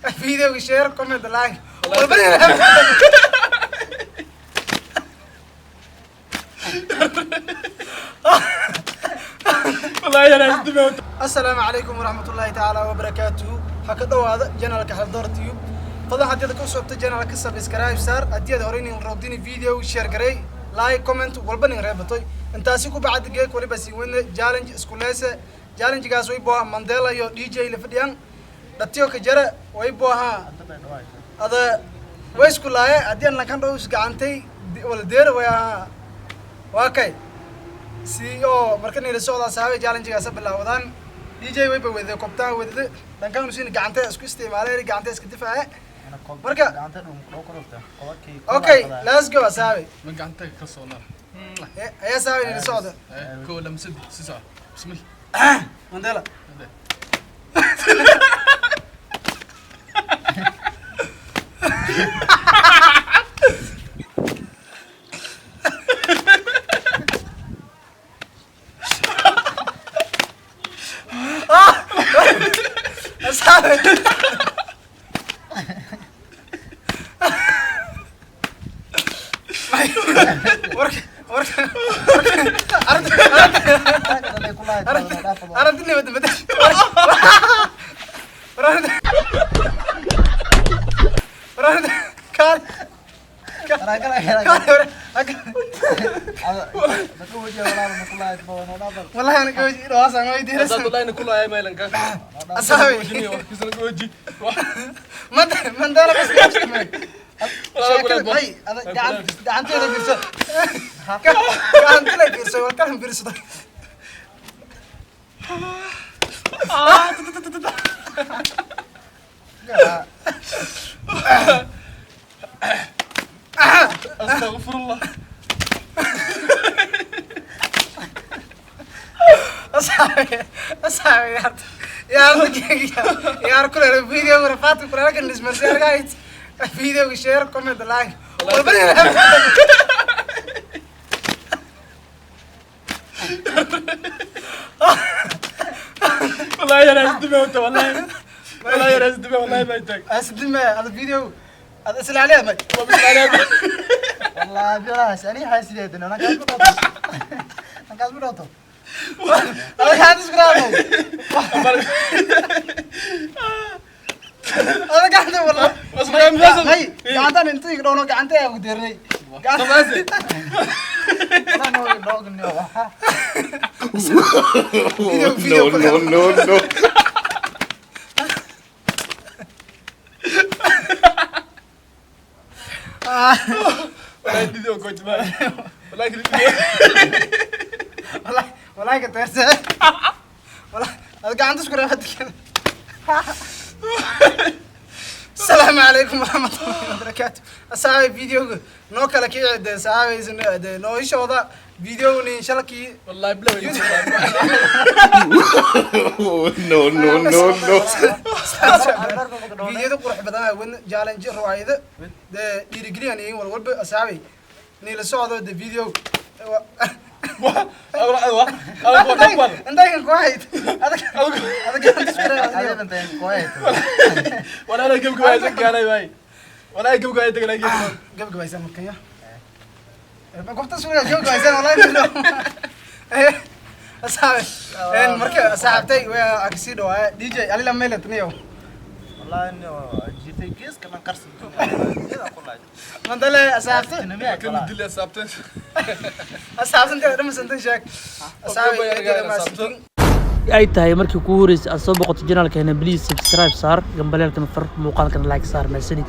Video share, comment, like. Wallahi ana isdime. Asalaamu calaykum waraxmatullaahi tacaala wabarakaatuhu. Ha ka dhowaada channelka Haldoor Tube. Fadlan haddii aad ku cusubta channelka, subscribe saar. Haddii aad horey nin roogdini, video share garay, like, comment walba nin reebatay. Intaasi ku bacdi, geek waliba sii weyne challenge isku leese. Challengegaas way boo Mandela iyo DJ la fadhiyaan dhatiyo ka jara way boo ha ada way isku laaye. Haddii aan lankan dhow is gacantay wala deera way ahaa. Waa kay si oo marka nila socdaa saxaabay, challengegaas bilaawadaan. DJ wayba wede kobtaan wede dhankaan usiin gacanta isku isticmaalay, gacanta iska difaace. Okay, let's go, saxaabay. Ma gacanta ka soonaa? Ayaa saxaabay, nila socda. Kow, lama, saddex, si soco, bismillah. Mandela. Asxaabi, warka warka arrinta nabad bedel war kaal kaal. Wallahi ana gawji dhawaasaan way diiraysan. Haddaad wallahi ku laayay maylanka. Asxaabi. Kisna goji. Mandela bas sheekada may ada gacanteeda fiirso, gacanteeda fiirso, war kalan fiirsado. Astagfirullah. Asxaabi, asxaabi, yaar yaar kule video rafaadka kuleelka nismarsi argayt. Video share, comment, like walba. Wallahi ana isdime wata, wallahi wallahi ana isdime, wallahi ma taag. Asdima hada video hada isla عليها may. والله بلاش أنا حاسس إنه أنا كاس بدوتو، أنا كاس بدوتو. Hada gacanta isku raacay, hada gacanta wallah may gacantan inta dhowno gacanta ayaa ku deernay. أنا نو نو نو. Video video. No, no, no. Wallahi video coach ma wallahi video. والله والله كنت ارسل والله هذا قاعد تشكر. السلام عليكم ورحمة الله وبركاته. أصحابي، فيديو نو كلا كي صحابي نو إيش وضع فيديو إن شاء الله كي. Wallahi bila. No, no, no, no. فيديو qurux badan wen challenge riwaayada de dhiirigeliyaan in walwalba. Asxaabay, ni la socdo de video. Intaykan ku hayd adag adag. Wala gabgabaa gaalay waay, wala gabgabaa tagalay. Gabgabaysan marka ya gobta suga gabgabaysan wallahi bilo. Asxaabi, marka asxaabtay waa agsii dhawaaya. DJ alila meelatniyo. والله انه جيتي كيس كمان كرسي كذا كلها. Mandale, asxaabtay. Kan dil asaabteen. Asxaabta intee dhamaysantay sheeg, asxaabi. Ay tahay markii kugu horeysay aad soo boqoto channelkeena, please subscribe saar, gambaleelkana far, muuqaalkana like saar. Mahadsanid.